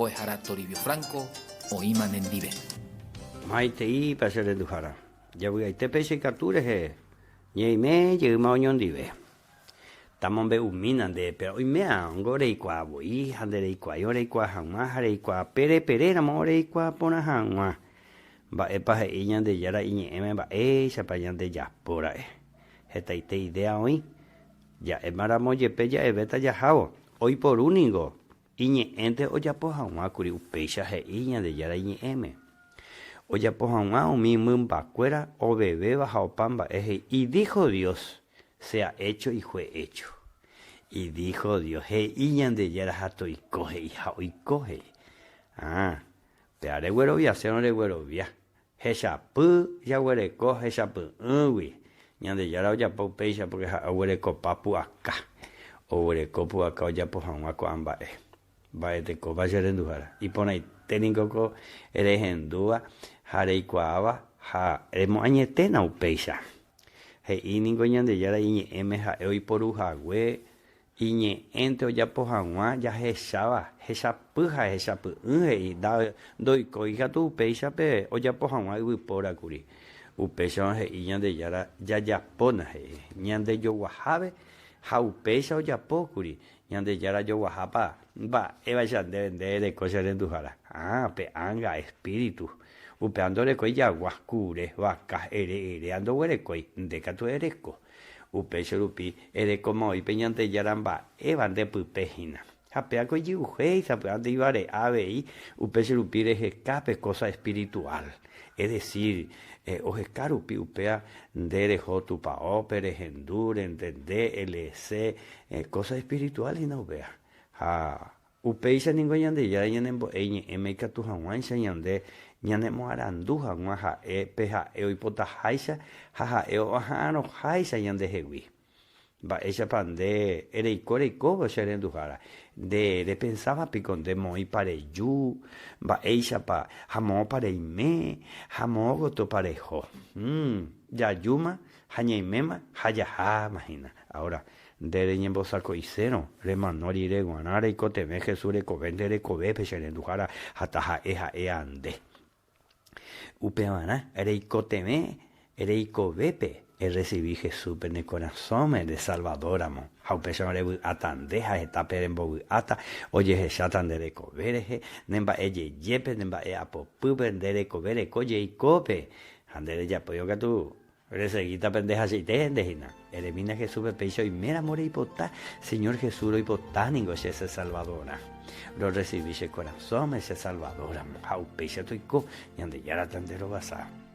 Mbo'ehára Toribio Franco oĩma nendive. Maiteípa che renduhára, javy'aite péicha ikatu rehe ñaime jeýma oñondive. Tamombe'umína nde péva oimé'ãngo reikuaa voi ha nde reikuaáiva reikuaa hag̃ua ha reikuaa pere peréramo reikuaa porã hag̃ua. Mba'épa he'i Ñandejára iñe'ẽme mba'éichapa ñandejapo ra'e. Hetaite idea oĩ. Ja'éma ramo jepe ja'evéta jahávo. Oiporu ningo iñe'ẽnte ojapo hag̃ua kuri upéicha he'i Ñandejára iñe'ẽme. Ojapo hag̃ua umi mymbakuéra ovevéva ha opa mba'e he'i, Y dijo Dios, sea hecho y fue hecho. Y dijo Dios, he'i Ñandejára ha toiko he'i ha oiko he'i. Ah, pe aregueroviasérõ reguerovia. Hechapy jaguereko hechapy'ỹgui. Ñandejára ojapo upéicha pórke ha'e oguerekopa pu'aka. Oguereko pu'aka ojapo hag̃ua ko'ã mba'e. Mba'etekópa che renduhára? Iporãite niko ko rehendúva ha reikuaáva ha remoañeténa upéicha. He'i niko Ñandejára iñe'ẽme ha'e oiporu hague Iñe'ẽnte ojapo hag̃ua jahecháva, hechapy ha hechapy'ỹ he'i, ndoikói katu upéicha pe ojapo hag̃ua yvypóra kuri. Upéicharõ he'i Ñandejára jajapóna he'i, ñande joguaháve ha upéicha ojapo kuri, Ñandejára joguahápa mba'évaicha ndéve nde reko che renduhára. Ah, pe ánga, espíritu. Upéva ndorekói jagua, kure, vaka, ere, eréa ndoguerekói, nde katu ereko. Upéicha rupi erekóma oĩ pe Ñandejára mba'éva nde pype hína. Ha péva ko ijy'uhéi sapy'ánte ivare'a avei, upéicha rupi reheka pe kósa espirituál. Es desír, oheka rupi upéva nde reho tupaópe, rehendu, rentende, eleese, kósa espirituál hína upéva. Ha Upéicha ningo Ñandejára ñanembo'e iñe'ẽme ikatu hag̃uáicha ñande ñanemoarandu hag̃ua ha'e pe ha'e oipotaháicha ha ha'e oaha'arõháicha ñandehegui. Mba'éichapa nde reiko reikóvo che renduhára? Nde repensáva piko nde moĩpa reju, mba'éichapa ha moõpa reime ha moõ gotyopa reho? Jajúma ha ñaiméma ha jaháma hína. Ahora, Nde reñembosako'isérõ, remano rire g̃uarã reikotevẽ Jesús rekove nde rekovépe che renduhára ha taha'e ha'éa nde. Upevarã reikotevẽ reikovépe erresivi Jesúspe ne korasõme nde Salvador ramo, ha upéicharõ revy'áta nde ha hetápe rembovy'áta, ojehecháta nde rekove rehe, ne mba'e jejépe, ne mba'e apopýpe, nde rekove reko jeikópe, ha nde rejapóivo katu Resegíta pende hasyite nde hína. Eremína Jesúspe péicha oiméramo reipota, Señor Jesús roipota ningo che che Salvadorã. Rorresivi che korasõme che Salvador ramo ha upéicha toiko, Ñandejára tanderovasa.